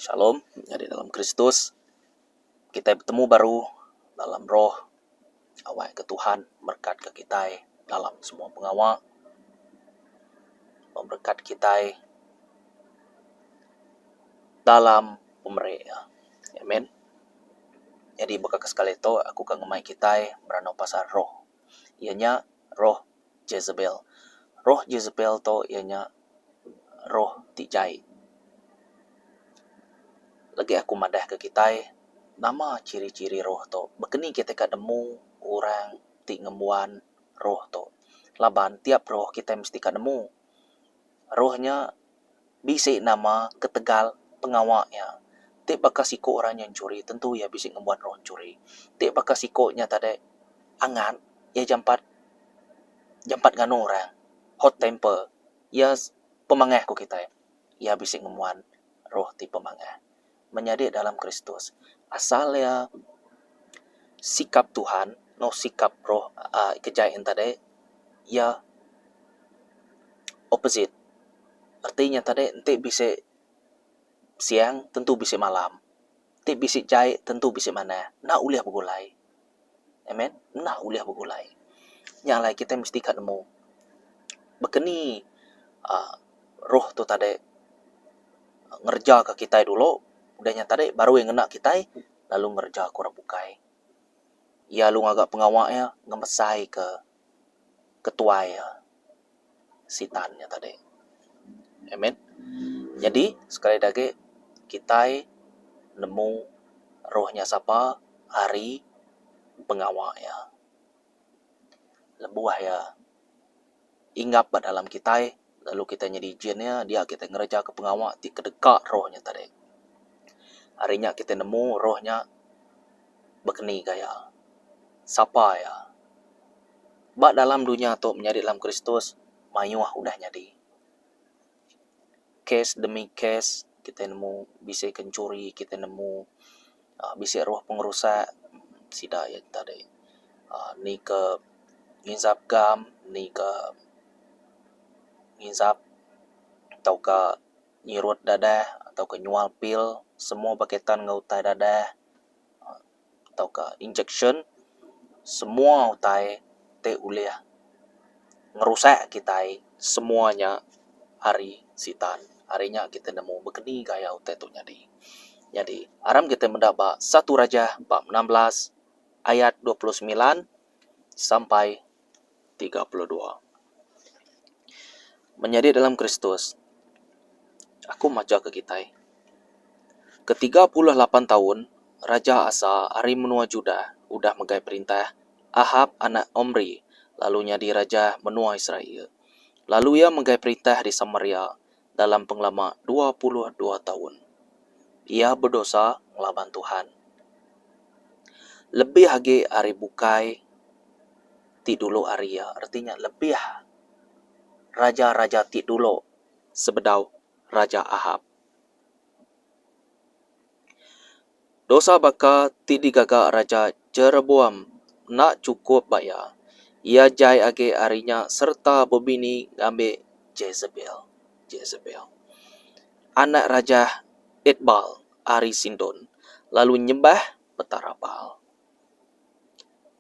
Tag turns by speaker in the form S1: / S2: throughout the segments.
S1: Shalom nyadi dalam Kristus kitai betemu baru dalam roh awak ke Tuhan merekat ke kitai dalam semua pengawa merekat kitai dalam pemeri iya. Amen. Nyadi baka ke sekali tu aku ka ngemai kitai berandau pasal roh iya nya roh Jezebel. Roh Jezebel tu iya nya roh ti jai. Lagi aku madah ke kitai nama ciri-ciri roh tu. Baka ni kitai ka nemu orang ti ngembuan roh tu. Laban tiap roh kitai mesti ka nemu. Roh nya bisi nama ketegal pengawa iya. Ti baka siku orang nya enchuri tentu iya bisi ngembuan roh enchuri. Ti baka siku nya tadi angat iya jampat jampat nganu orang hot temper iya pemangah ku kitai. Iya bisi ngembuan roh ti pemangah. Menyadi dalam Kristus asal iya sikap Tuhan enggau sikap roh uhh ke jai en tadi iya opposite. Reti nya tadi enti bisi siang tentu bisi malam. Enti bisi jai tentu bisi manah. Enda ulih begulai. Amen. Enda ulih begulai. Nya alai kitai mesti ka nemu baka ni uhh roh tu tadi ngereja ka kitai dulu udah nya tadi baru iya ngena kitai lalu ngereja ka orang bukai. Iya lalu ngaga pengawa iya ngemesai ka ketuai iya. Sitan nya tadi. Amen. Nyadi sekali da agi kitai nemu roh nya sapa ari pengawa iya. Lebuh iya inggap ba dalam kitai lalu kitai nyadi ijin iya dia kitai ngereja ka pengawa ti kedeka roh nya tadi. Ari nya kitai nemu roh nya bekeni gaya. Sapa iya. Ba dalam dunya tu menyadi dalam Kristus mayuh udah nyadi. Kes demi kes kitai nemu bisi ke enchuri kitai nemu uhh bisi roh pengerusak sida iya tadi uhh ni ke nginsap gam ni ke nginsap tauka nyirut dadah tauka nyual pil semua bekaitan enggau utai dadah. Tauka injection semua utai ti ulih ngerusak kitai semua nya ari sitan. Ari nya kitai nemu bekeni gaya utai tu nyadi. Nyadi aram kitai meda ba satu Rajah bab 16 ayat 29 sampai 32. Menyadi dalam Kristus aku macha ke kitai. Ke 38 taun Raja Asa ari menua Judah udah megai perintah Ahab anak Omri lalu nyadi raja menua Israel. Lalu iya megai perintah di Samaria dalam pengelama 22 taun. Iya bedosa ngelaban Tuhan. Lebih agi ari bukai ti dulu ari iya reti nya lebih raja-raja ti dulu sebedau Raja Ahab. Dosa baka ti digaga Raja Jeroboam enda chukup ba iya. Iya jai agi ari nya sereta bebini ngambi Jezebel. Jezebel, anak Raja Etbaal ari Sidon, lalu nyembah petara Baal.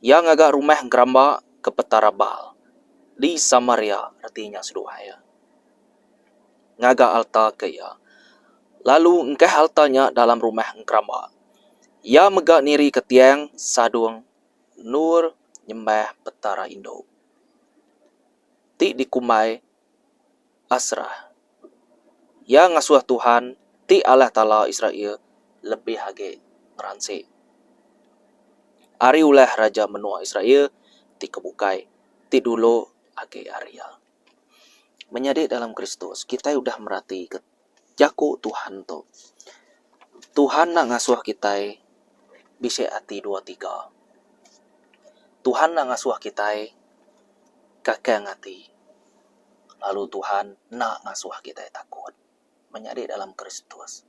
S1: Iya ngaga rumah geramba ke petara Baal di Samaria reti nya seduai iya ngaga alta ke iya lalu engkah alta nya dalam rumah geramba. Iya mega nirika tiang sadung endur nyembah petara indu ti dikumbai Asrah. Iya ngasuh Tuhan ti Allah Taala Israel lebih agi ngeransi ari ulah raja menua Israel ti ke bukai ti dulu agi ari iya. Menyadi dalam Kristus, kitai udah meratika jaku Tuhan tu. Tuhan enda ngasuh kitai bisi ati dua tiga. Tuhan enda ngasuh kitai kakang ati. Lalu Tuhan enda ngasuh kitai takut menyadi dalam Kristus.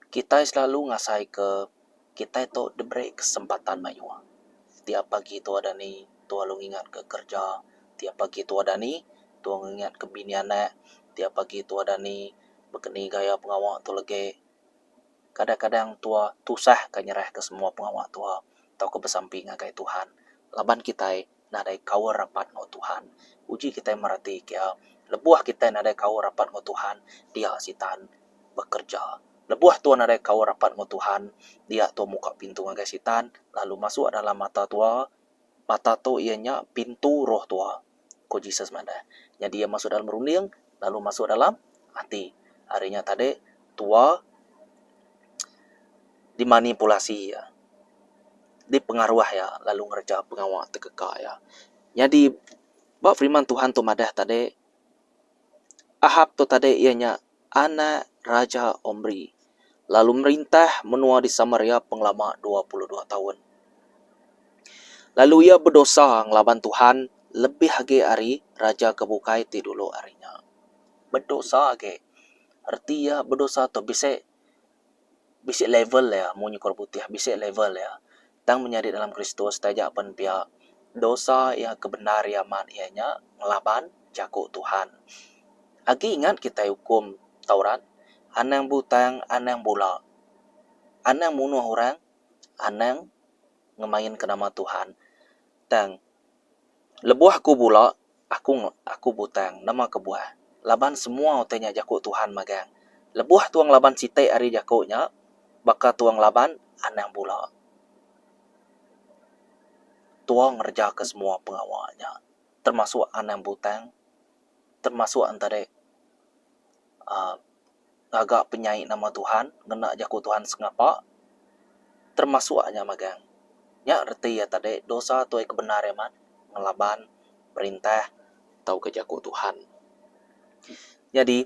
S1: Kitai selalu ngasaika kitai tu diberi kesempatan mayuh. Tiap pagi tua dani tua lalu ngingatka kereja, tiap pagi tua dani tua ngingatka bini anak, tiap pagi tua dani baka ni gaya pengawa tu legi. Kadang-kadang tua tusah ka nyerahka semua pengawa tua tauka besampi ngagai Tuhan laban kitai nadai kaul rapat enggau Tuhan. Uji kitai mereti kia, lebuh kitai nadai kaul rapat enggau Tuhan, dia Sitan bekerja. Lebuh tua nadai kaul rapat enggau Tuhan, dia tua muka pintu ngagai Sitan lalu masuk dalam mata tua. Mata tu iya nya pintu roh tua, ku Jesus madah. Nyadi iya masuk dalam runding lalu masuk dalam ati. Ari nya tadi tua dimanipulasi iya, dipengaruh iya lalu ngereja pengawa tekeka iya. Nyadi ba firman Tuhan tu madah tadi Ahab tu tadi iya nya anak Raja Omri lalu merintah menua di Samaria pengelama 22 taun. Lalu iya bedosa ngelaban Tuhan lebih agi ari raja ke bukai ti dulu ari nya. Bedosa agi. Reti iya bedosa tu bisi bisi level iya munyi ku orang putih bisi level iya. Tang menyadi dalam Kristus taja pen pia dosa iya ke bendar iya amat iya nya ngelaban jaku Tuhan. Agi ingat kitai ukum Taurat anang butang anang bula anang munuh orang anang ngemainka nama Tuhan. Tang lebuh aku bula Aku aku butang nama kebuah laban semua utai nya jaku Tuhan magang. Lebuh tuang laban siti ari jaku nya baka tuang laban anang bula. Tuang ngereja ke semua pengawa nya termasuk anang butang termasuk enta dek uhh ngaga penyai nama Tuhan ngena jaku Tuhan sengapa termasuk nya magang. Nya reti iya tadi dosa tuai ke bendar amat ngelaban perintah tauka jaku Tuhan. Nyadi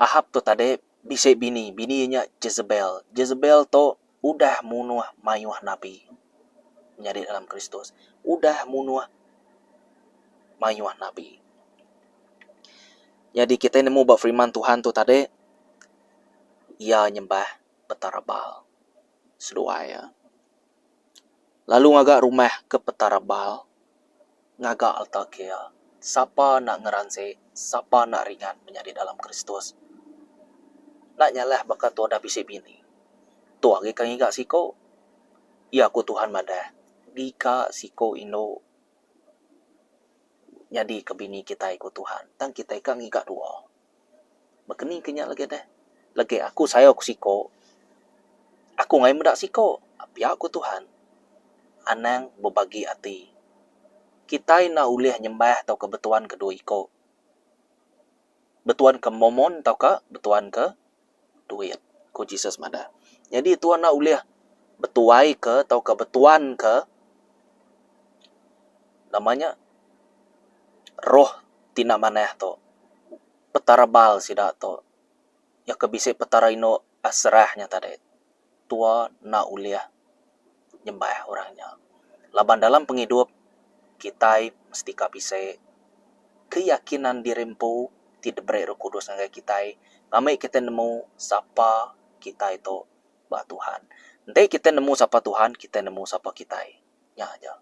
S1: Ahab tu tadi bisi bini, bini iya nya Jezebel. Jezebel tu udah munuh mayuh nabi nyadi dalam Kristus. Udah munuh mayuh nabi. Nyadi kitai nemu ba firman Tuhan tu tadi iya nyembah Petara Baal seduai iya. Lalu ngaga rumah ke Petara Baal ngaga alta ke iya. Sapa enda ngeransi, sapa enda ringat menyadi dalam Kristus. Enda nyalah baka tu udah bisi bini. Tu agi ka ngiga siko. Iya ku Tuhan madah, giga siko indu nyadi ke bini kitai ku Tuhan. Tang kitai ka ngiga dua. Baka ni ke nya lagi deh. Lagi aku sayau ku siko, aku ngagai meda siko. Pia ku Tuhan. Anang bebagi ati. Kitai enda ulih nyembah tauka betuan ke dua iko. Betuan ke momon tauka betuan ke duit, ku Jesus madah. Nyadi tuan enda ulih betuaika tauka betuanka nama nya roh ti enda manah tu. Petara Baal sida tu. Iya ke bisi petara inu Aserah nya tadi. Tua enda ulih nyembah orang nya. Laban dalam pengidup kitai mesti ka bisi keyakinan diri empu ti diberi Roh Kudus ngagai kitai ngambi kitai nemu sapa kitai tu ba Tuhan. Enti kitai nemu sapa Tuhan, kitai nemu sapa kitai. Nya aja.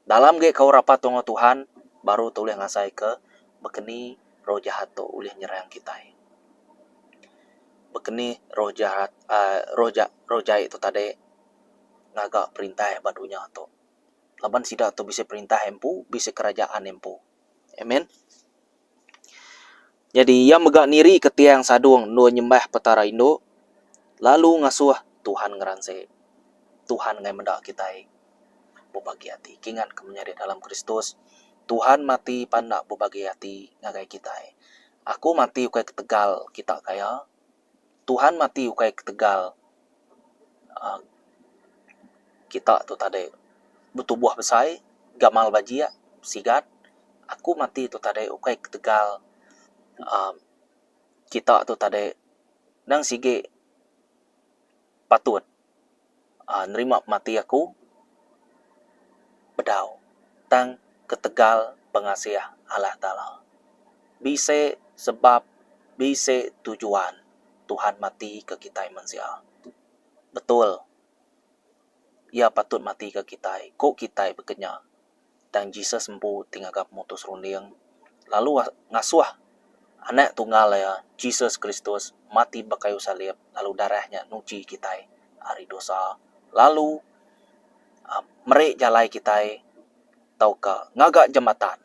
S1: Dalam agi kaul rapat tu enggau Tuhan, baru tu ulih ngasaika baka ni roh jahat tu ulih nyerang kitai. Baka ni roh jahat uhh roh ja roh jai tu tadi ngaga perintah ba dunya tu. Laban sida tu bisi perintah empu, bisi kerajaan empu. Amen. Nyadi iya mega nirika tiang sadung endur nyembah Petara indu, lalu ngasuh Tuhan ngeransi. Tuhan enggai meda kitai bebagi ati. Kingatka menyadi dalam Kristus, Tuhan mati pan enda bebagi ati ngagai kitai. Aku mati ukai ketegal kita kaya. Tuhan mati ukai ketegal uhh kita tu tadi betubuh besai, gamal bajik, sigat. Aku mati tu tadi ukai ketegal uhh kita tu tadi nang sigi patut uhh nerima pemati aku bedau tang ketegal pengasih Allah Taala. Bisi sebab bisi tujuan Tuhan mati ke kitai mensia. Betul iya patut mati ke kitai ku kitai bekenya. Tang Jesus empu ti ngaga pemutus runding lalu ngasuh. Anak tunggal iya, Jesus Kristus, mati ba kayu salib lalu darah nya nuchi kitai ari dosa lalu meri jalai kitai tauka ngaga jambatan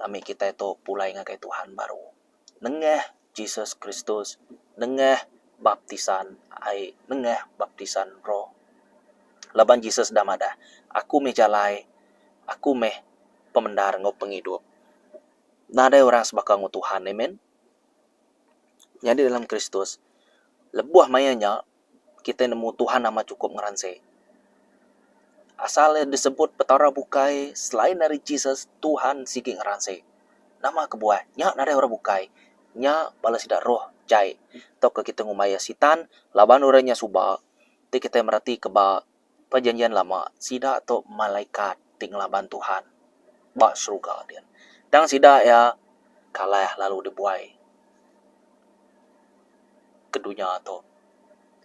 S1: ngambi kitai tu pulai ngagai Tuhan baru nengah Jesus Kristus nengah baptisan ai nengah baptisan roh. Laban Jesus udah madah, Aku meh jalai, aku meh pemendar enggau pengidup. Nadai orang sebaka enggau Tuhan. Amen. Nyadi dalam Kristus, lebuh maya nya kitai nemu Tuhan amat chukup ngeransi. Asal iya disebut petara bukai selain ari Jesus, Tuhan sigi ngeransi. Nama kebuah? Nya nadai orang bukai. Nya bala sida roh jai tauka kitai ngumbai iya sitan laban orang nya suba ti kitai meratika ba Perjanjian Lama, sida tu malaikat ti ngelaban Tuhan ba seruga din. Tang sida iya kalah lalu dibuai ke dunya tu.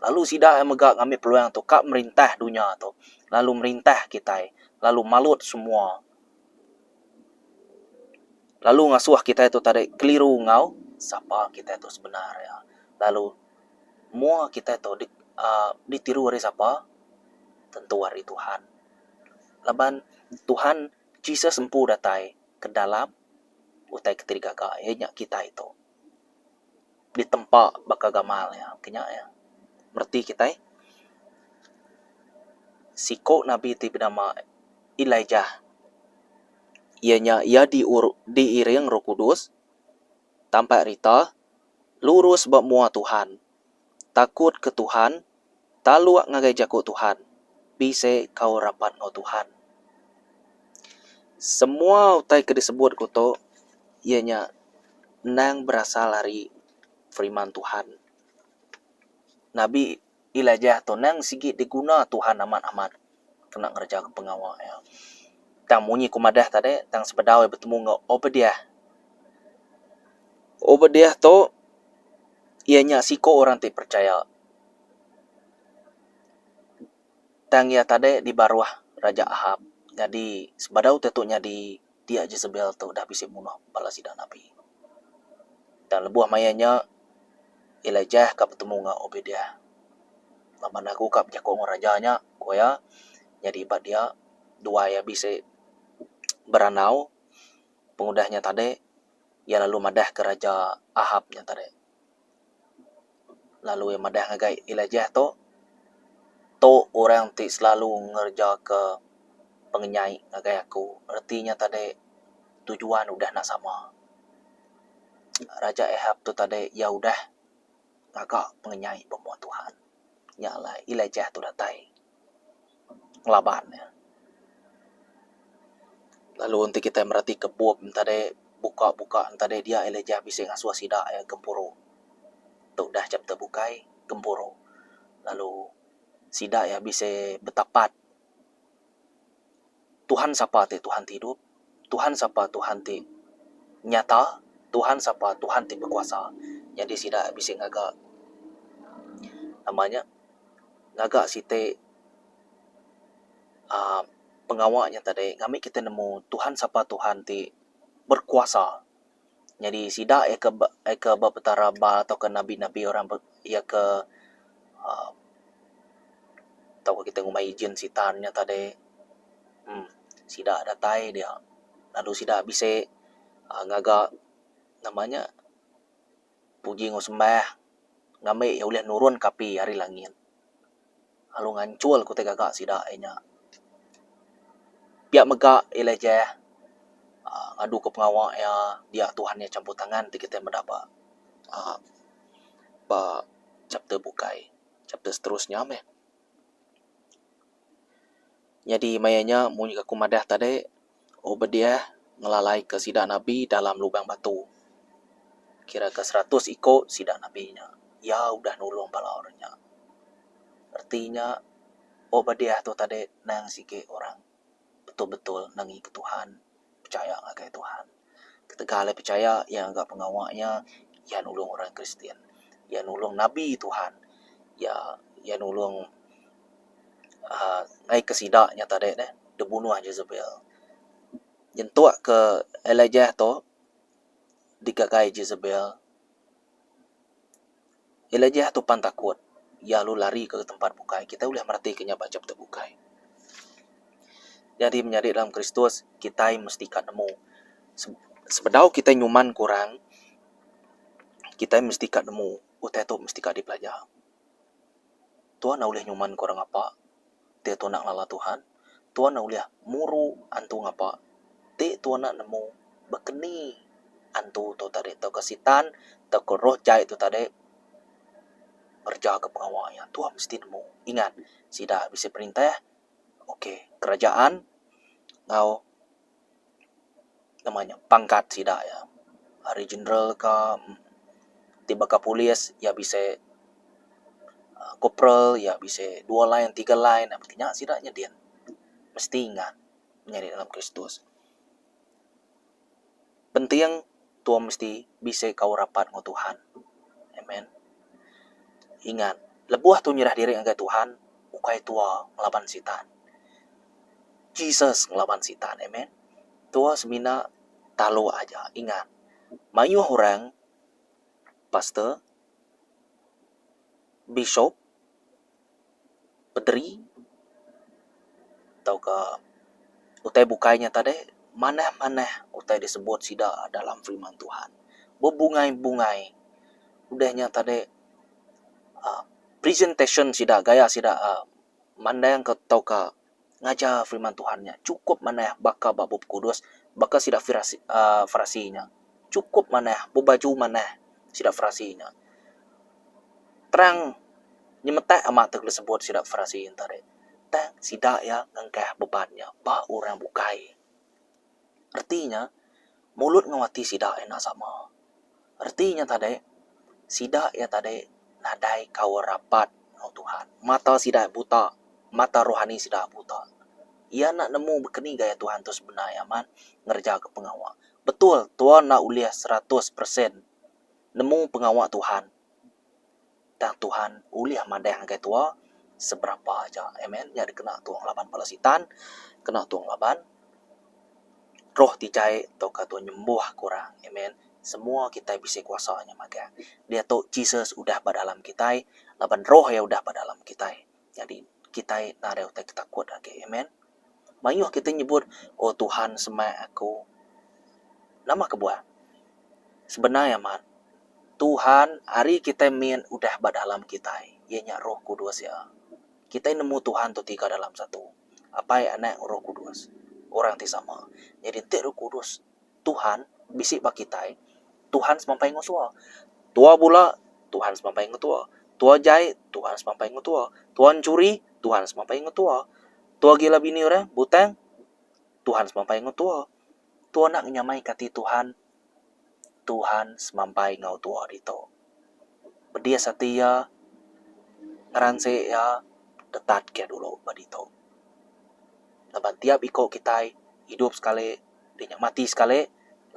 S1: Lalu sida iya mega ngambi peluang tu ka merintah dunya tu lalu merintah kitai lalu malut semua lalu ngasuh kitai tu tadi keliru enggau sapa kitai tu sebenar iya lalu Mua kitai tu uhh ditiru ari sapa? Tentu ari Tuhan. Laban Tuhan Jesus empu datai ke dalam utai ke ti digaga iya nya kitai tu. Ditempa baka gamal iya ke nya iya. Mereti kitai siku nabi ti benama Elijah iya nya iya diiring Roh Kudus tampak rita lurus ba mua Tuhan, takut ke Tuhan, taluk ngagai jaku Tuhan, bisi kaul rapat enggau Tuhan. Semua utai ke disebut ku tu iya nya endang berasal ari firman Tuhan. Nabi Elijah tu endang sigi diguna Tuhan amat-amat kena ngereja pengawa iya. Tang munyi ku madah tadi tang sebedau iya betemu enggau Obadiah. Obadiah tu iya nya siku orang ti percaya. Tang iya tadi di baruh Raja Ahab. Nyadi sebedau ti tu nyadi dia Jezebel tu udah bisi munuh bala sida nabi. Tang lebuh maya nya Elijah ka betemu enggau Obadiah. Laban aku ka bejaku enggau raja nya, ku iya. Nyadi ba dia duai iya bisi berandau. Pengudah nya tadi iya lalu madah ke raja Ahab nya tadi. Lalu iya madah ngagai Elijah tu, tu orang ti selalu ngereja ke pengenyai ngagai aku. Reti nya tadi tujuan udah enda sama. Raja Ahab tu tadi iya udah ngaga pengenyai ba mua Tuhan. Nya alai Elijah tu datai ngelaban iya. Lalu enti kitai meratika bup ne tadi buka buka ne tadi dia Elijah bisi ngasuh sida iya gempuru. Tu udah chapter bukai gempuru lalu sida iya bisi betapat Tuhan sapa ti Tuhan ti idup, Tuhan sapa Tuhan ti nyata, Tuhan sapa Tuhan ti bekuasa. Nyadi sida bisi ngaga nama nya ngaga siti uhh pengawa nya tadi ngambi kita nemu Tuhan sapa Tuhan ti berkuasa. Nyadi sida iya ke iya ke ba petara Baal tauka nabi-nabi orang iya ke uhh tauka kita ngumbai ijin sitan nya tadi uhh sida datai dia lalu sida bisi uhh ngaga nama nya puji enggau sembah ngambi iya ulih nurun ke api ari langit lalu ngancur ke utai gaga sida iya nya. Pia mega Elijah uhh ngadu ke pengawa iya dia Tuhan iya campur tangan ti kitai meda ba uhh ba chapter bukai chapter seterusnya meh. Nyadi maya nya mun aku madah tadi Obadiah ngelalaika sida nabi dalam lubang batu. Kira ke seratus iku sida nabi nya. Iya udah nulung bala orang nya. Reti nya Obadiah tu tadi nang sigi orang betul-betul nangika Tuhan, pechaya ngagai Tuhan. Ketegal iya pechaya iya ngaga pengawa iya, iya nulung orang Kristian. Iya nulung nabi Tuhan. Iya iya nulung uhh ngaika sida nya tadi neh dibunuh Jezebel. Nyentuk ke Elijah tu. Digagai Jezebel. Elijah tu pan takut. Iya lalu lari ke tempat bukai. Kitai ulih meratika nya ba chapter bukai. Nyadi menyadi dalam Kristus, kitai mesti ka nemu sebedau kitai nyuman ke orang, kitai mesti ka nemu utai tu mesti ka dipelajar. Tuan ulih nyuman ke orang ngapa ti tuan enda ngelala Tuhan. Tuan ulih muru antu ngapa ti tuan enda nemu bekeni antu tu tadi tauka sitan tauka roh jai tu tadi ngereja ke pengawa iya. Tuan mesti nemu. Ingat sida bisi perintah ok kerajaan enggau nama nya pangkat sida iya. Ari general ka ti baka polis iya bisi uhh corporal iya bisi dua line tiga line nya sida nyadin mesti ingat nyadi dalam Kristus. Penting tuan mesti bisi kaul rapat enggau Tuhan. Amen. Ingat lebuh tu nyerah diri ngagai Tuhan ukai tua ngelaban sitan. Jesus ngelaban sitan. Amen. Tua semina taluk aja. Ingat, mayuh orang pastor, bishop, pederi tauka utai bukai nya tadi manah-manah utai disebut sida dalam firman Tuhan. Bebungai-bungai udah nya tadi uhh presentation sida gaya sida uhh mandang ka tauka ngajar firman Tuhan nya chukup manah baka ba Bup Kudus baka sida Firasi uhh Farasi nya chukup manah bebaju manah sida Farasi nya. Terang nyemetak amat tek disebut sida Farasi nya tadi tang sida iya ngengkah beban nya ba orang bukai. Reti nya mulut enggau ati sida enda sama. Reti nya tadi, sida iya tadi nadai kaul rapat enggau Tuhan. Mata sida buta, mata rohani sida buta. Iya enda nemu bekeni gaya Tuhan tu sebenar iya amat ngereja ke pengawa. Betul, tua enda ulih seratus persen nemu pengawa Tuhan. Tang Tuhan ulih madah ngagai tua seberapa aja. Amen. Nya dikena tua ngelaban bala sitan, kena tua ngelaban roh ti jai tauka tua nyembuh ke orang. Amen. Semua kitai bisi kuasa nya magang. Diatu Jesus udah ba dalam kitai laban roh iya udah ba dalam kitai. Nyadi kitai nadai utai ke takut agi. Amen. Mayuh kitai nyebut oh Tuhan semak aku. Nama kebuah? Sebenar amat Tuhan ari kitai min udah ba dalam kitai iya nya Roh Kudus iya. Kitai nemu Tuhan tu tiga dalam satu. Apai, Anak, Roh Kudus. Orang ti sama. Nyadi enti Roh Kudus Tuhan bisi ba kitai, Tuhan semampai enggau tua. Tua bula, Tuhan semampai enggau tua. Tua jai, Tuhan semampai enggau tua. Tua enchuri, Tuhan semampai enggau tua. Tua gila bini orang, butang, Tuhan semampai enggau tua. Tua enda ngenyamaika ati Tuhan. Tuhan semampai enggau tua ditu. Pedis ati iya, ngeransi iya, detat ke dulu ba ditu. Laban tiap iko kitai idup sekali, deh nya mati sekali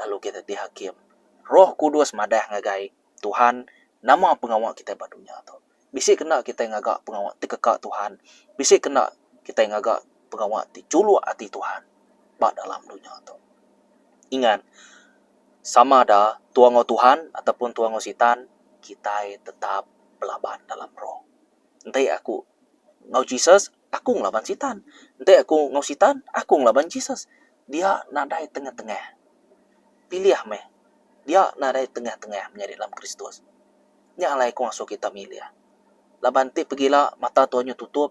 S1: lalu kitai dihakim. Roh Kudus madah ngagai Tuhan nama pengawa kitai ba dunya tu. Bisi kena kitai ngaga pengawa ti keka Tuhan, bisi kena kitai ngaga pengawa ti juluk ati Tuhan ba dalam dunya tu. Ingat, sama da tua enggau Tuhan ataupun tua enggau sitan, kitai tetap belaban dalam roh. Enti aku enggau Jesus, aku ngelaban sitan. Enti aku enggau sitan, aku ngelaban Jesus. Dia nadai tengah-tengah. Pilih meh. Dia nadai tengah-tengah menyadi dalam Kristus. Nya alai ku ngasuh kita milih. Laban ti pegila mata tua nyu tutup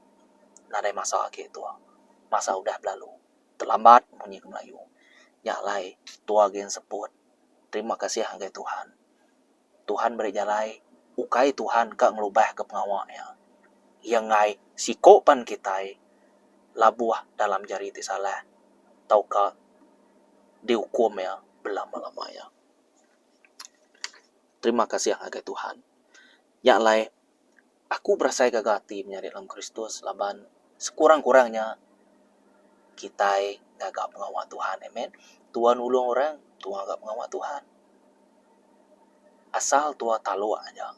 S1: nadai masa agi tua. Masa udah belalu. Terlambat munyi ke Melayu. Nya alai tua agi enseput. Terima kasih ngagai Tuhan. Tuhan meri jalai ukai Tuhan ka ngelubahka pengawa iya. Iya enggai siko pan kitai labuh dalam jari ti salah tauka diukum iya belama-lama iya. Terima kasih ngagai Tuhan. Nya alai aku berasai gaga ati menyadi dalam Kristus laban sekurang-kurang nya kitai ngaga pengawa Tuhan. Amen. Tuan nulung orang, tuan ngaga pengawa Tuhan. Asal tua taluk aja.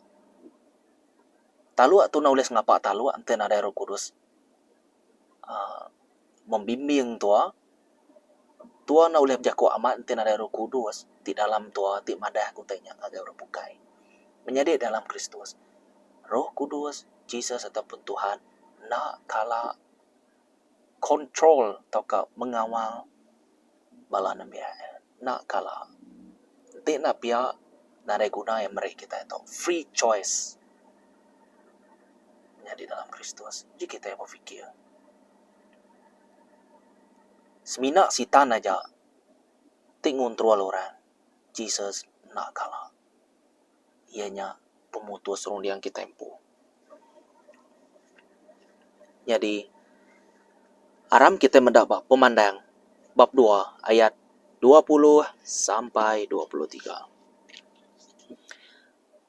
S1: Taluk tu enda ulih sengapa taluk enti nadai Roh Kudus uhh membimbing tua. Tua enda ulih bejaku amat enti nadai Roh Kudus ti dalam tua ti madah ke utai nya ngagai orang bukai. Menyadi dalam Kristus, Roh Kudus, Jesus ataupun Tuhan enda kala control tauka mengawal bala nembiak iya. Enda kala. Enti enda pia nadai guna iya meri kitai tu free choice nyadi dalam Kristus. Ji kitai befikir. Semina Sitan aja ti nguntrol orang, Jesus enda kala. Iya nya pemutus runding kitai empu. Nyadi, aram kitai meda ba Pemandang bab dua ayat 20 sampai 23.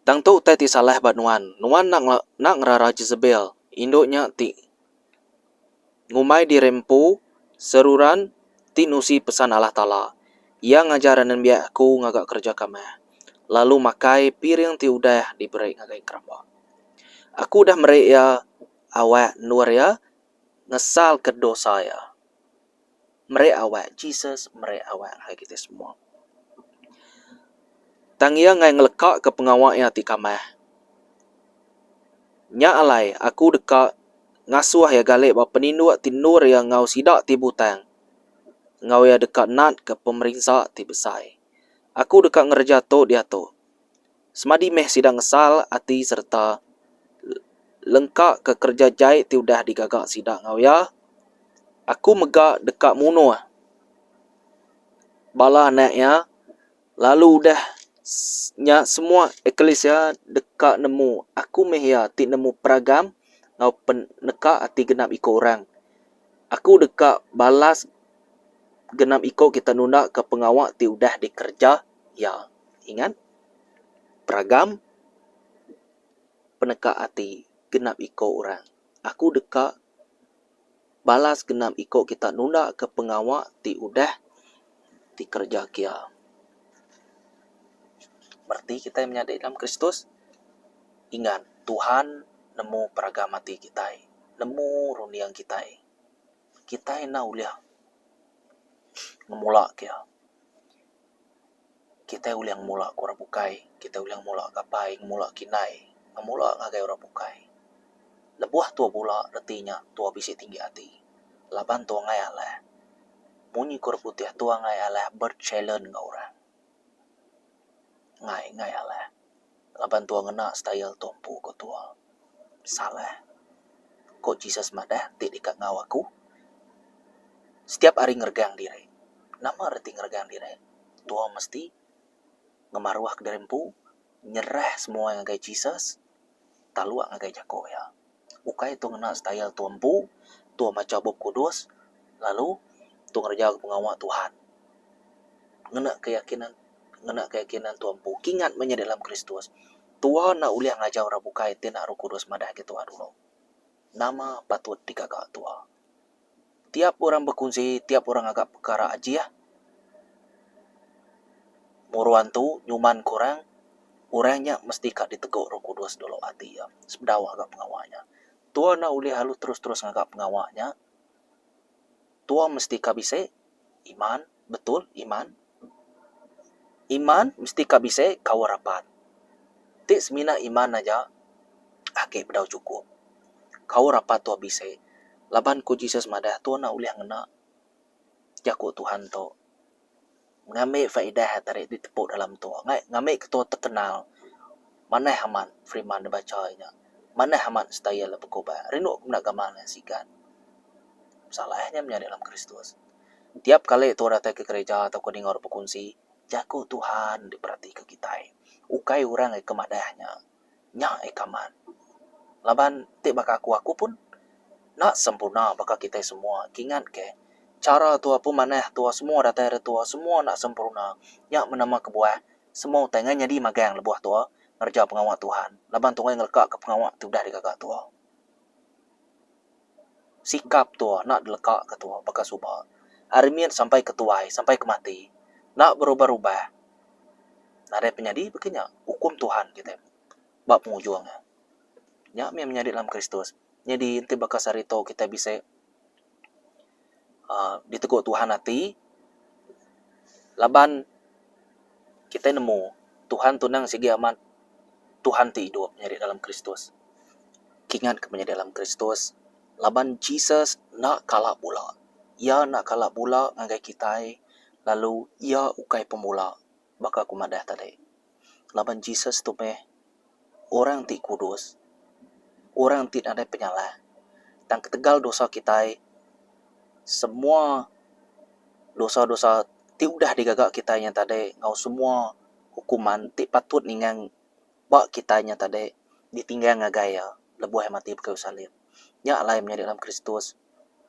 S1: Tang tu utai ti salah ba nuan, nuan enda ngerara Jezebel, indu nya ti Ngumbai diri empu seruran ti nusi pesan Allah Taala. Iya ngajar anembiak aku ngaga kereja kamah, lalu makai piring ti udah diberi ngagai keramba. Aku udah meri iya awak endur iya ngesalka dosa iya. Meri awak, Jesus meri awak ngagai kitai semua. Tang iya enggai ngelekaka pengawa iya ti kamah. Nya alai aku deka ngasuh iya gali ba peninduk ti endur iya enggau sida ti butang, enggau iya deka natka pemerinsa ti besai. Aku deka ngereja tu diatu. Semadi meh sida ngesal ati sereta lengkaka kereja jai ti udah digaga sida enggau iya. Aku mega deka munuh bala anak iya. Lalu udah nya semua eklisia deka nemu aku meh iya ti nemu peragam enggau peneka ati genap iko orang. Aku deka balas genap iko kita nunda ke pengawa ti udah dikereja iya. Ingat, peragam peneka ati genap iko orang. Aku deka Balas genap iko kita nunda ke pengawa ti udah dikereja kia. Bereti kitai menyadi dalam Kristus, ingat Tuhan nemu peragam ati kitai, nemu runding kitai. Kitai enda ulih ngemula kia. Kitai ulih ngemula ke orang bukai, kitai ulih ngemula ke apai, ngemula ke indai, ngemula ngagai orang bukai. Lebuh tua bula reti nya tua bisi tinggi ati laban tua enggai alah. Munyi ku orang putih tua enggai alah berchallenge enggau orang. Enggai enggai alah laban tua ngena style tua empu ku tua. Salah. Ku Jesus madah ti deka enggau aku setiap hari ngeregang diri. Nama reti ngeregang diri? Tua mesti ngemaruh kediri empu nyerah semua ngagai Jesus taluk ngagai jaku iya. Ukai tu ngena style tua empu, tua macha Bup Kudus lalu tua ngereja pengawa Tuhan. Ngena keyakinan ngena keyakinan tua empu. Kingat meh nyadi dalam Kristus. Tua enda ulih ngajar orang bukai ti enda Roh Kudus madah agi tua dulu. Nama patut digaga tua. Tiap orang bekunsi, tiap orang ngaga pekara ajih. Muru antu nyuman ke orang, orang nya mesti ka ditegu Roh Kudus dulu ati iya sebedau ngaga pengawa nya. Tua enda ulih alu terus-terus ngaga pengawa nya. Tua mesti ka bisi iman, betul iman. Iman mesti ka bisi kaul rapat. Ti semina iman aja agi bedau chukup. Kaul rapat tua bisi laban ku Jesus madah tua enda ulih ngena jaku Tuhan tu ngambi faedah tadi ditepu dalam tua ngambi ke tua terkenal manah amat firman da bacha inya manah amat style ne bekuba rindu ku meda gamal ne sigat. Salah nya menyadi dalam Kristus. Tiap kali tua datai ke gereja tauka ninga orang bekunsi jaku Tuhan diperatika kitai ukai orang ke madah nya. Nya ika amat. Laban ti baka aku, aku pun enda sempurna baka kitai semua. Kingat ke, chara tua pun manah tua semua datai ari tua semua enda sempurna. Nya meh nama kebuah semua utai ngai nyadi magang lebuh tua ngereja pengawa Tuhan laban tua ngai ngeleka ke pengawa ti udah digaga tua. Sikap tua enda dileka ke tua baka suba. Ari mit sampai ke tuai sampai ke mati enda berubah-rubah. Nadai penyadi baka nya ukum Tuhan kitai ba pengujung iya. Nya mih menyadi dalam Kristus. Nyadi enti baka sehari tu kitai bisi uhh ditegu Tuhan ati. Laban kitai nemu Tuhan tu endang sigi amat Tuhan ti idup nyadi dalam Kristus. Kingat ke menyadi dalam Kristus laban Jesus enda kala bula. Iya enda kala bula ngagai kitai lalu iya ukai pemula baka ku madah tadi. Laban Jesus tu meh orang ti kudus, orang ti nadai penyalah. Tang ketegal dosa kitai, semua dosa-dosa ti udah digaga kitai nya tadi enggau semua hukuman ti patut ningang ba kitai nya tadi ditinggang ngagai iya lebuh iya mati ba kayu salib. Nya alai menyadi dalam Kristus.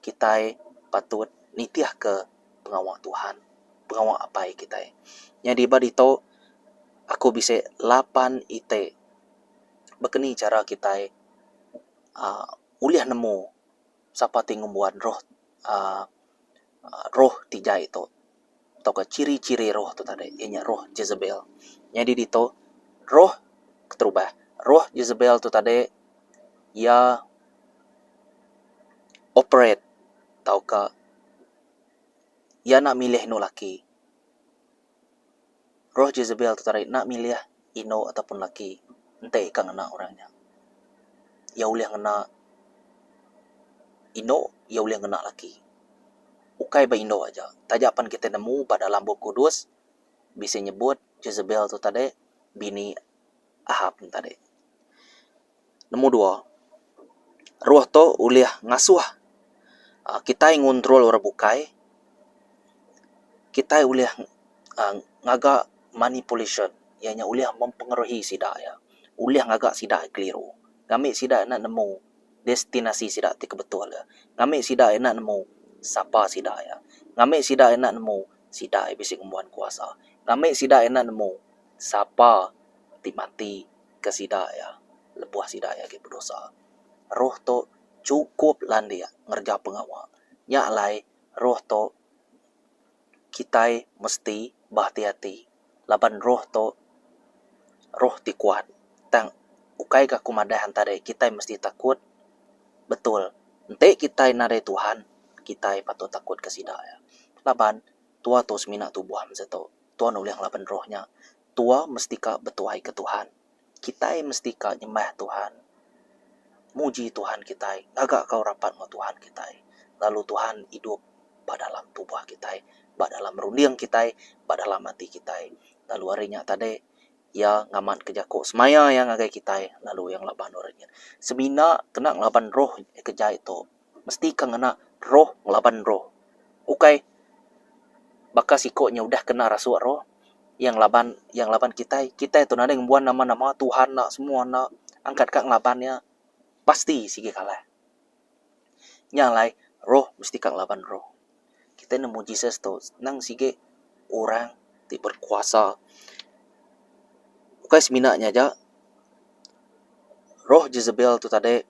S1: kitai patut nitihka pengawa Tuhan, pengawa apai kitai. Nyadi ba ditu aku bisi lapan iti baka ni chara kitai uhh ulih nemu sapa ti ngembuan roh uhh roh ti jai tu tauka ciri-ciri roh tu tadi iya nya roh Jezebel. Nyadi ditu roh keterubah roh Jezebel tu tadi iya operate tauka iya enda milih indu laki. Roh Jezebel tu tadi enda milih indu ataupun laki enti ka ngena orang nya. Iya ulih ngena indu, iya ulih ngena laki. Ukai ba indu aja. Taja pan kitai nemu ba dalam Bup Kudus bisi nyebut Jezebel tu tadi bini Ahab tadi. Nombor dua, roh tu ulih ngasuh aaa kitai ngontrol orang bukai. Kitai ulih aaa ngaga manipulation iya nya ulih mempengaruhi sida iya. Ulih ngaga sida keliru. Ngambi sida enda nemu destinasi sida ti ke betul. Ngambi sida enda nemu sapa sida iya. Ngambi sida enda nemu sida iya bisi ngembuan kuasa. Ngambi sida enda nemu sapa ti mati ke sida iya lebuh sida iya agi bedosa. Roh tu chukup landik ngereja pengawa. Nya alai roh tu kitai mesti behati-hati laban roh tu roh ti kuat. Tang ukai ga aku madah enta deh kitai mesti takut betul. Enti kitai nadai Tuhan kitai patut takut ke sida iya laban tua tu semina tubuh mesti tu. Tuan ulih ngelaban roh nya. Tua mesti ka betuai ke Tuhan. Kitai mesti ka nyembah Tuhan. Muji Tuhan kitai, ngaga kau rapat enggau Tuhan kitai. Lalu Tuhan idup ba dalam tubuh kitai, ba dalam runding kitai, ba dalam ati kitai. Lalu ari nya tadi, iya ngamatka jaku semaya iya ngagai kitai lalu iya ngelaban orang nya. Semina kena ngelaban roh ke jai tu. Mesti ka ngena roh ngelaban roh. Ukai baka siko nya udah kena rasuk roh iya ngelaban iya ngelaban kitai. Kitai tu nadai ngembuan nama-nama Tuhan enda semua enda angkat ka ngelaban iya pasti sigi kalah. Nya alai roh mesti ka ngelaban roh. Kitai nemu Jesus tu nang sigi orang ti berkuasa. Ukai semina nya aja roh Jezebel tu tadi.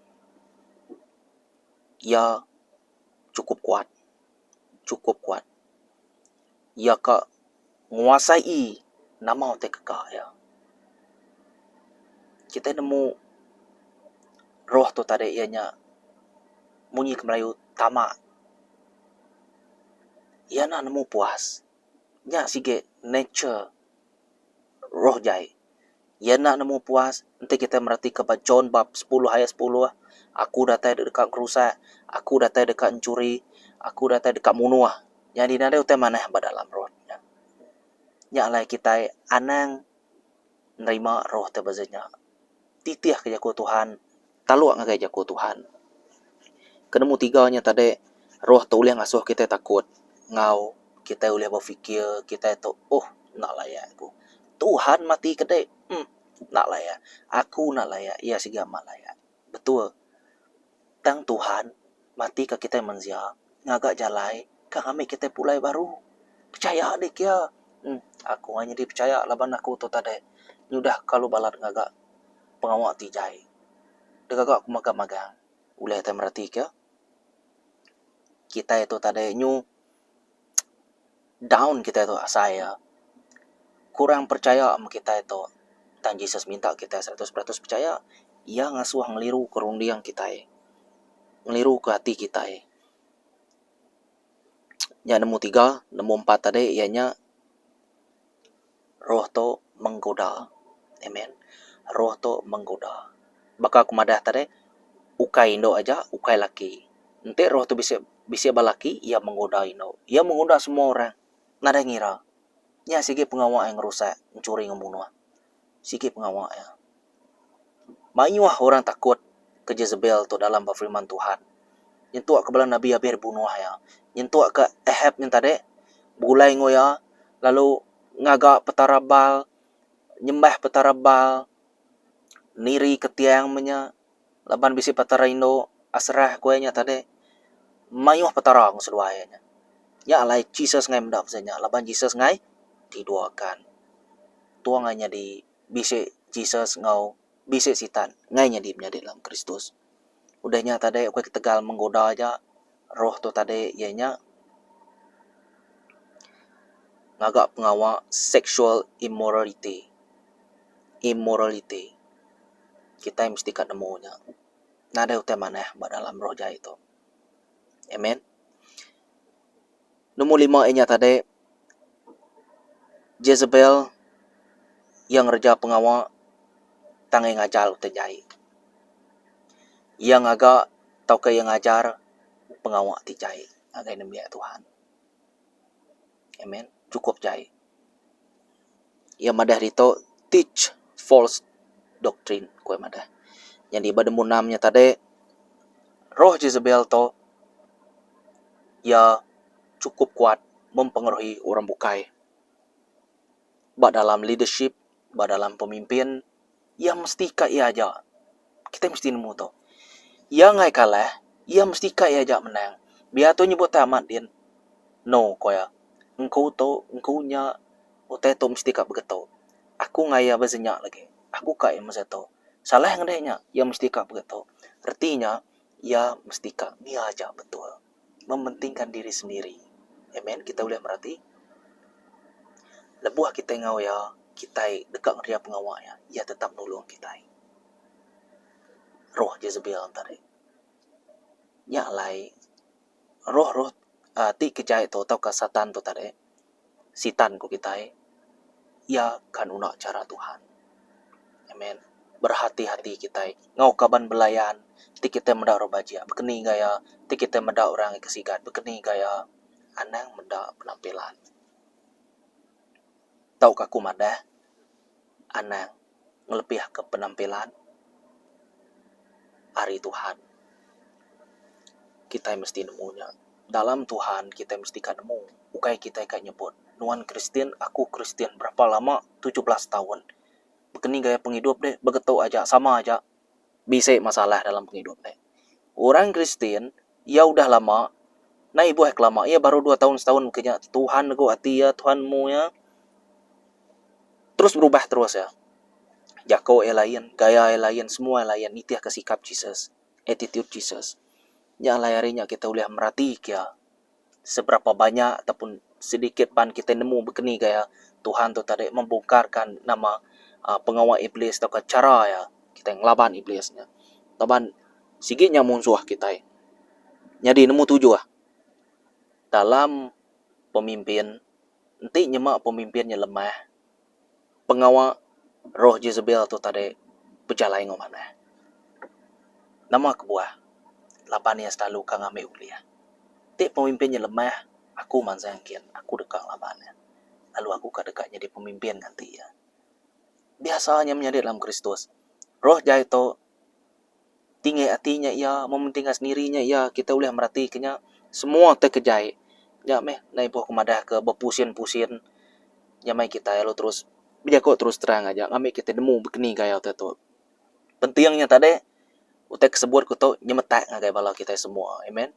S1: Iya chukup kuat, chukup kuat. Iya ka nguasai nama utai keka iya. Kitai nemu roh tu tadi iya nya munyi ke Melayu tama. Iya enda nemu puas. Nya sigi nature roh jai. Iya enda nemu puas enti kitai meratika ba John bab sepuluh ayat sepuluh, Aku datai deka ngerusak, aku datai deka enchuri, aku datai deka munuh. Nyadi nadai utai manah ba dalam roh nya. Nya alai kitai anang nerima roh ti beza nya. Titihka jaku Tuhan, taluk ngagai jaku Tuhan. Ke nemu tiga nya tadi, roh tu ulih ngasuh kitai takut enggau kitai ulih befikir kitai tu uhh enda layak ku. Tuhan mati ke dek uhh enda layak. Aku enda layak, iya sigi amat layak. Betul. Tang Tuhan mati ka kitai mensia ngaga jalai ka ngambi kitai pulai baru. Pechaya dek iya. Uhh aku nyadi pechaya laban aku tu tadi nyudah kalu balat ngaga pengawa ti jai. Digaga ku magang-magang ulih kitai meratika kitai tu tadi nyu down kitai tu asai iya. Kurang percaya meh kitai tu tang Jesus minta kitai 100% percaya iya ngasuh ngeliru ke runding kitai ngeliru ke ati kitai. Nya nemu tiga nemu empat tadi iya nya. Roh tu menggoda. Amen. Roh tu menggoda. Baka aku madah tadi, ukai indu aja, ukai laki. Enti roh tu bisi bisi ba laki, iya menggoda indu. Iya menggoda semua orang. Nadai ngira. Nya sigi pengawa iya ngerusak, enchuri enggau munuh. Sigi pengawa iya. Mayuh orang takut ke Jezebel tu dalam ba firman Tuhan. Nyentuk ke bala nabi abih dibunuh iya. Nyentuk ke Ahab nyen tadi begulai enggau iya lalu ngaga petara Baal, nyembah petara Baal, niri ke tiang meh nya laban bisi petara indu Aserah ku iya nya tadi. Mayuh petara ku seduai iya nya. Nya alai Jesus ngai meda pasal nya laban Jesus ngai tiduakan. Tua ngai nyadi bisi Jesus enggau bisi sitan ngai nyadi menyadi dalam Kristus. Udah nya tadi ukai ketegal menggoda aja roh tu tadi iya nya ngaga pengawa sexual immorality. Immorality. Kitai mesti ka nemu nya. Nadai utai manah ba dalam roh jai tu. Amen. Nombor lima iya nya tadi Jezebel iya ngereja pengawa tang iya ngajar utai jai. Iya ngaga tauka iya ngajar pengawa ti jai ngagai nembiak Tuhan. Amen. Chukup jai. Iya madah ditu teach false doctrine ku iya madah. Nyadi ba nemu enam nya tadi roh Jezebel tu iya chukup kuat mempengaruhi orang bukai ba dalam leadership ba dalam pemimpin iya mesti ka iya aja. Kitai mesti nemu tu. Iya enggai kalah iya mesti ka iya aja menang. Biar tu nyebut tai amat din no ku iya. Engku tu engku nya utai tu mesti ka begitu. Aku enggai iya bezi nya lagi. Aku ka iya mesti tu. Salah ngedeh nya iya mesti ka begitu. Reti nya iya mesti ka ngia aja betul. Mementingkan diri sendiri. Amen kitai ulih merati. Lebuh kitai enggau iya kitai deka ngereja pengawa iya, iya tetap nulung kitai. Roh Jezebel tadi. Nya alai roh-roh uhh ti ke jai tu tauka satan tu tadi sitan ku kitai iya ka nunda chara Tuhan. Amen. Berhati-hati kitai enggau kaban belayan ti kitai meda orang bajik bekeni gaya ti kitai meda orang ke sigat bekeni gaya anang meda penampilan. Tauka aku madah anang ngelebihka penampilan ari Tuhan. Kitai mesti nemu nya. Dalam Tuhan kitai mesti ka nemu ukai kitai ka nyebut nuan Kristian aku Kristian berapa lama 17 taun. Bekeni gaya pengidup deh begetu aja sama aja bisi masalah dalam pengidup deh. Orang Kristian iya udah lama nai ibuh ke lama iya baru dua taun setaun ke nya Tuhan negu ati iya Tuhan nemu iya. Terus berubah terus iya. Jako iya lain, gaya iya lain, semua iya lain nitihka sikap Jesus, attitude Jesus. Nya alai ari nya kitai ulih meratika iya seberapa banyak ataupun sedikit pan kitai nemu bekeni gaya Tuhan tu tadi membongkarkan nama uhh pengawa iblis tauka chara iya kitai ngelaban iblis nya. Laban sigi nya munsuh kitai. Nyadi nemu tujuh dalam pemimpin enti nyema pemimpin nya lemah pengawa roh Jezebel tu tadi bejalai enggau manah. Nama kebuah laban iya selalu ka ngambi ulih. Ti pemimpin nya lemah aku mansang kin aku deka ngelaban iya lalu aku ka deka nyadi pemimpin nganti iya. Biasa nya menyadi dalam Kristus. Roh jai tu Tinggi ati nya iya, mementingka sendiri nya iya, kitai ulih meratika nya semua ti ke jai. Nya meh enda ibuh ku madah ke bepusin-pusin nya meh kitai lalu terus bejaku terus terang aja ngambi kitai nemu bekeni gaya utai tu. Penting nya tadi utai ke sebut ku tu nyemetak ngagai bala kitai semua. Amen.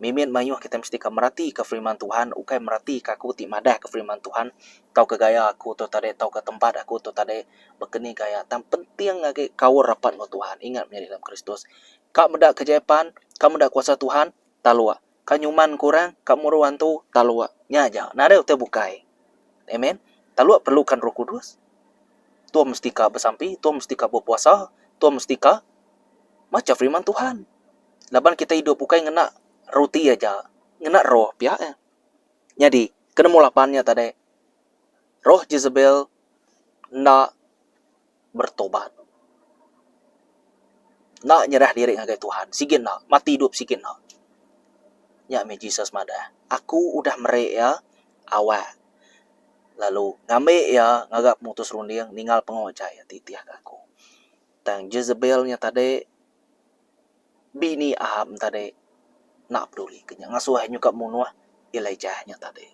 S1: Mimit mayuh kitai mesti ka meratika firman Tuhan ukai meratika aku ti madahka firman Tuhan tauka gaya aku tu tadi tauka tempat aku tu tadi baka ni gaya tang penting agi kaul rapat enggau Tuhan ingat menyadi dalam Kristus. Ka meda kejayapan ka meda kuasa Tuhan taluk ka nyuman ke orang ka muru antu taluk nya aja nadai utai bukai. Amen. Taluk perlukan roh kudus. Tuah mesti ka besampi tuah mesti ka bepuasa tuah mesti ka macha firman Tuhan. Laban kitai idup ukai ngena roti aja, ngena roh pia eh. Nyadi, ke nemu lapan nya tadi, roh Jezebel. Enda bertobat. Enda nyerah diri ngagai Tuhan. Sigi enda. Mati idup sigi enda. Nya mih Jesus madah, Aku udah meri iya awak lalu ngambi iya ngaga pemutus runding ninggal pengawa jai iya ti titihka aku. Tang Jezebel nya tadi bini Ahab tadi enda peduli ke nya ngasuh iya nyuka munuh Elijah nya tadi.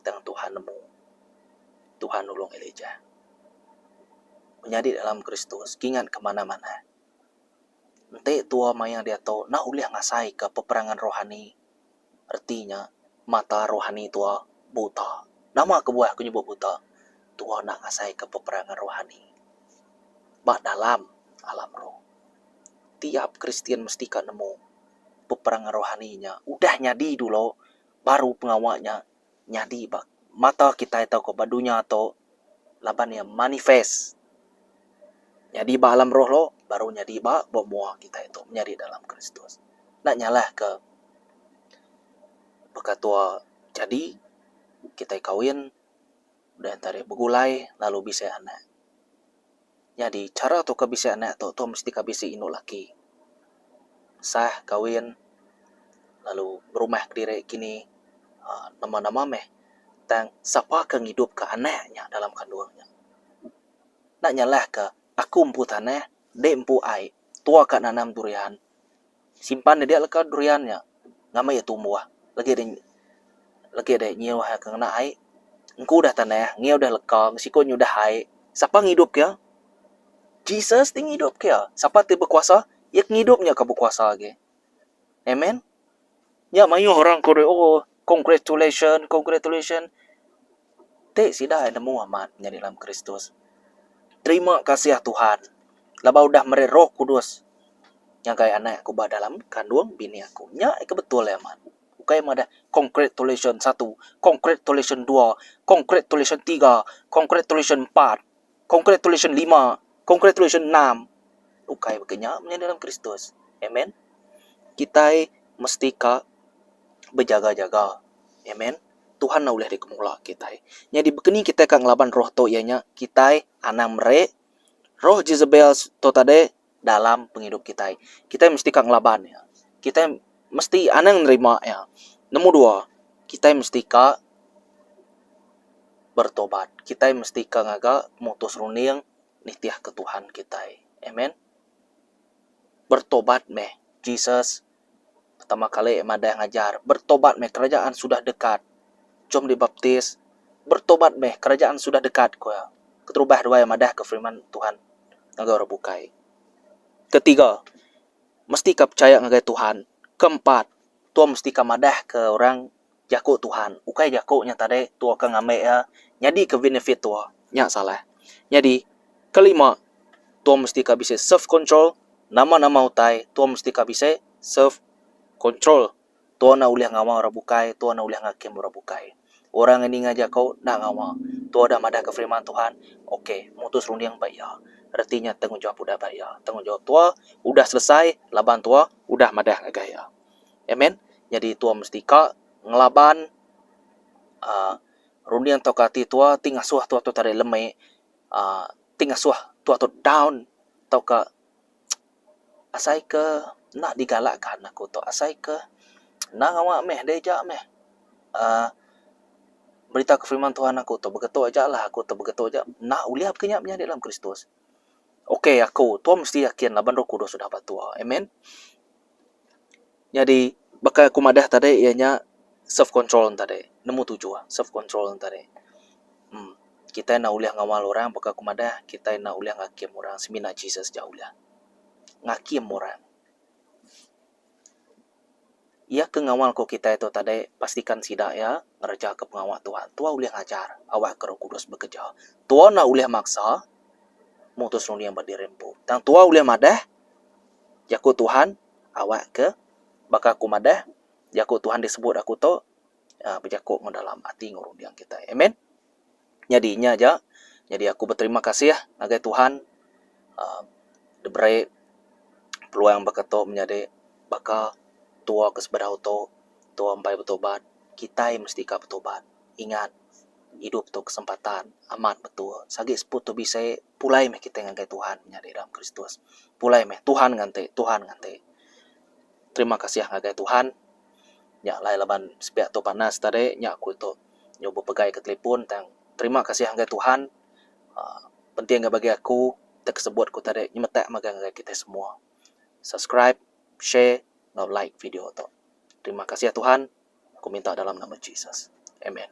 S1: Tang Tuhan nemu. Tuhan nulung Elijah. Menyadi dalam Kristus kingat ke manah-manah. Enti tua maya diatu enda ulih ngasaika peperangan rohani reti nya mata rohani tua buta. Nama kebuah aku nyebut buta? Tua enda ngasaika peperangan rohani ba dalam alam roh. Tiap Kristian mesti ka nemu peperangan rohani nya udah nyadi dulu baru pengawa nya nyadi ba mata kitai tauka ba dunya tu laban iya manifest nyadi ba alam roh lo baru nyadi ba ba mua kitai tu menyadi dalam Kristus. Enda nyalah ke baka tua jadi kitai kawin udah enta ari begulai lalu bisi anak. Nyadi chara tu ke bisi anak tu tu mesti ka bisi indu laki. Sah kawin lalu berumah kediri kini uhh nama nama meh tang sapa ke ngidup ka anak nya dalam kandung nya. Enda nyalah ka aku empu tanah ende empu ai tua ka nanam durian. Simpan ne dia leka durian nya ngambi iya tumbuh lagi de lagi de nyiuh ke ngena ai engku udah tanah ngi udah leka siku nya udah ai sapa ngidup ke iya Jesus ti ngidup ke iya sapa ti bekuasa iya ke ngidup nya ke bekuasa agi amen. Nya mayuh orang ku oh congratulation congratulation ti sida nemu amat nyadi dalam Kristus. Terima kasih Tuhan laban udah meri roh kudus ngagai anak aku ba dalam kandung bini aku. Nya ke betul iya amat. Ukai madah congratulation satu, congratulation dua, congratulation tiga, congratulation empat, congratulation lima, congratulation enam. Ukai baka nya menyadi dalam Kristus. Amen. Kitai mesti ka bejaga-jaga. Amen. Tuhan enda ulih dikemula kitai. Nyadi baka ni kitai ka ngelaban roh tu iya nya kitai anang meri roh Jezebel tu tadi dalam pengidup kitai. Kitai mesti ka ngelaban iya. Kitai mesti anang nerima iya. Nombor dua, kitai mesti ka bertobat. Kitai mesti ka ngaga pemutus runding nitihka Tuhan kitai. Amen. Bertobat meh Jesus pertama kali madah ngajar bertobat meh kerajaan sudah dekat. Jom dibaptis bertobat meh kerajaan sudah dekat ku iya. Keterubah duai madah ke firman Tuhan ngagai orang bukai. Ketiga, mesti ka pechaya ngagai Tuhan. Keempat, tua mesti ka madah ke orang jaku Tuhan. Ukai jaku nya tadi tua ke ngambi iya nyadi ke benefit tua. Nya salah. Nyadi, kelima, tua mesti ka bisi self control nama-nama utai tua mesti ka bisi self control. Tua enda ulih ngawa orang bukai, tua enda ulih ngakim orang bukai. Orang ke ninga jaku enda ngawa. Tua udah madahka firman Tuhan, ok, mutus runding ba iya. Reti nya tanggungjawab udah ba iya. Tanggungjawab tua udah selesai laban tua udah madah ngagai iya. Amen. Nyadi tua mesti ka ngelaban uhh runding tauka ati tua ti ngasuh tua tu tadi lemi uhh ti ngasuh tua tu down tauka. Asai ke enda digalakka aku tu asai ke enda ngawa meh deh aja meh uhh berita ke firman Tuhan aku tu begitu aja lah aku tu begitu aja enda ulih pun kinya menyadi dalam Kristus. Ok aku tu mesti yakin laban roh kudus udah ba tua amen. Nyadi baka aku madah tadi iya nya self control ne tadi nemu tuju self control ne tadi uhh kitai enda ulih ngawal orang baka aku madah kitai enda ulih ngakim orang semina Jesus ja ulih. Ngakim orang. Iya ke ngawal ko kitai tu tadi pastikan sida iya ngereja ke pengawa Tuhan. Tua ulih ngajar awak ke Roh Kudus bekereja. Tua enda ulih maksa mutus runding ba diri empu. Tang tua ulih madah jaku Tuhan awak ke baka aku madah jaku Tuhan disebut aku tu uhh bejaku enggau dalam ati enggau runding kitai. Amen. Nyadi nya aja, nyadi aku beterima kasih ngagai Tuhan uhh diberi peluang baka tu menyadi baka tua ke sebedau tu, tua empai betobat, kitai mesti ka betobat. Ingat. Idup tu kesempatan amat betul. Sagi seput tu bisi pulai meh kitai ngagai Tuhan menyadi dalam Kristus. Pulai meh Tuhan nganti, Tuhan nganti. Terima kasih ngagai Tuhan. Nya alai laban sepiak tu panas tadi nya aku tu nyau bepegai ke telefon tang terima kasih ngagai Tuhan uhh penting ga bagi aku te kesebut ku tadi nyemetak mega ngagai kitai semua. Subscribe, share enggau like video tu. Terima kasih Tuhan. Ku minta dalam nama Jesus. Amen.